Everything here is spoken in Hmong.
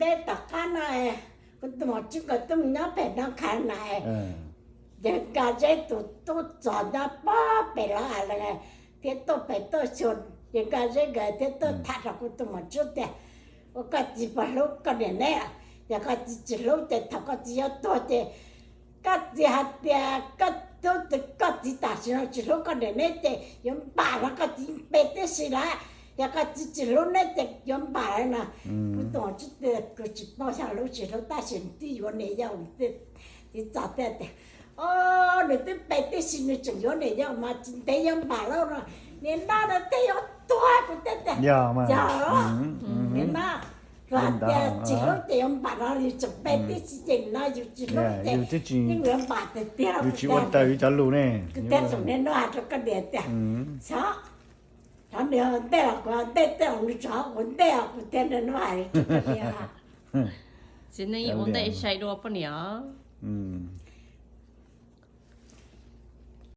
Teb tom qab no, kuv tus muam Tswb nkawd tuaj mus nyob pem Naj Khas na, ces Nkaj Zeb tus tub Txos nyob pog pem los as lawm, thiab tuaj pem tuaj xyuas, ces Nkaj Zeb nkawd thiaj tuaj tham rau kuv tus muam Tswb tias, ua koj txiv puas hlub koj niam neb? Yog koj txiv tsis hlub ces thaum koj txiv yuav tuag ces koj txiv hais tias koj tub, koj txiv tam sim no tsis hlub koj niam neb ces yuav npam no koj txiv pe tib si lawm. Yog koj txiv tsis hlub neb ces yuav npam lawm no. Kuv tus muam Tswb tias kuv tsis paub xyov hlub tsis hlub tab sis twb yuav niam yau. Txiv Txos thiaj tias, o, nws twb pe tib si nws tseem yuav niam yau mas tsis ntev yuav npam lauj no. Niam no nws thiaj yuav tuag. Kuv thiaj tias, yog, niam no, koj hais tias tsis hlub ces yuav npam no, yus tseem pe tib si ces no yus tsis hlub ces yeej yuav npam tiag tiag. Kuv thiaj tseem niaj hnub hais rau koj niam tias, xyov, xyov nws ua ntej los kuv ua ntej, tej zaum nws tseem ua ntej os, kuv thiaj niaj hnub hais rau koj niam. Txiv neej yeej ua ntej sai dua poj niam os.